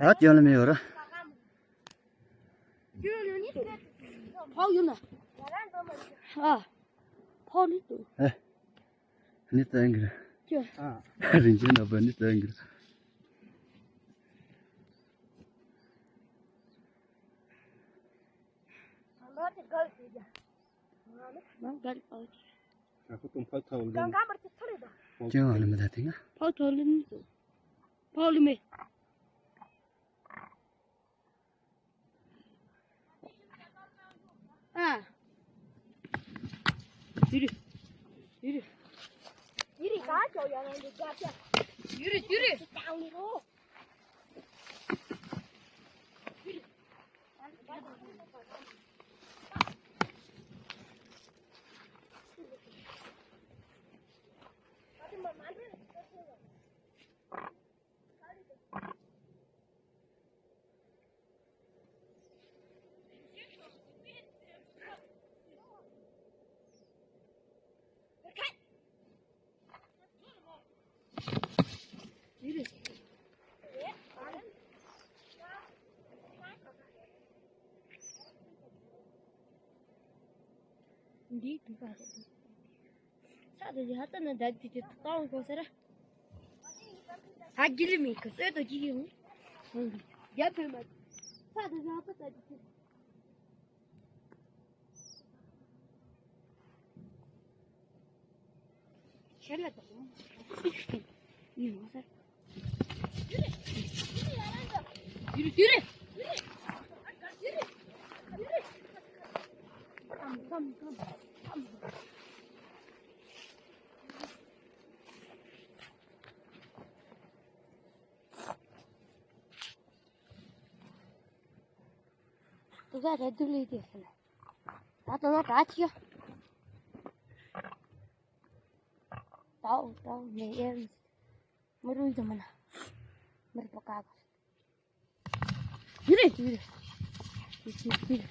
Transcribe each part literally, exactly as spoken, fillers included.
ད་སྐྱོན་ལ་མི་ཡོད་ར། ཕའོ་ཡོད་ན། ཨ། ཕའོ་ནི་ཏུ། ཨེ། ནི་ཏན་གི་ར། ཅོ། རིན་ཆེན་ནོར་བུ་ནི་ཏན་གི་ར། ང་གར་ཕའོ། ཨ་ཁོ་ཏུམ་ཕའོ་ཐའོ་ལུ། ཅོ་ཨ་ལ་མི་ད་ཏི་ང་། ཕའོ་ཐའོ་ལུ་ནི་ཏུ། ཕའོ་ལུ་མེ། ཨ། ཡུ་རི། ཡུ་རི། ཡུ་རི་ག་ཅོ་ཡ་རང་གི་རྒྱབ་ཀྱ། ཡུ་རི་ཡུ་རི། ཡུ་རི། འདི་དུ་ག་རེད། ས་དེ་ལ་ཧ་ཙ་ན་འདྲ་དེ་དེ་ཏང་གོ་ས་ར། ཧ་གི་ལི་མི་ཁ་སོད་དོ་ཅི་ཡོང་། ཡ་ཕེ་མ། ས་དེ་ལ་ཧ་ཙ་ཅི་ཅི། ཁྱེད་ལ་དང་། ཡིན་མ་ས། དེ་ག་རེ་འདུག་ལས་དེ་ཟེར་ན། ད་དུང་ང་གྲྭ་ཆེ། ཏའོ་ཏའོ་མེ་ཨེར། མི་རུང་ཡོད་མ་ན། མི་རུང་པ་ཀ་གོ། ཡི་རེ་ཡི་རེ། ཡི་རེ་ཡི་རེ།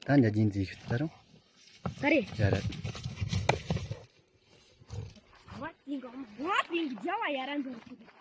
ད་ཉ་རྒྱན་འཛིན་ཞུ་ད་རུང་། ག་རེ། ཡ་ར། ང་ཏིང་ག་ང་ཏིང་གི་རྒྱ་བ་ཡ་ར་འཛིན་ཞུ།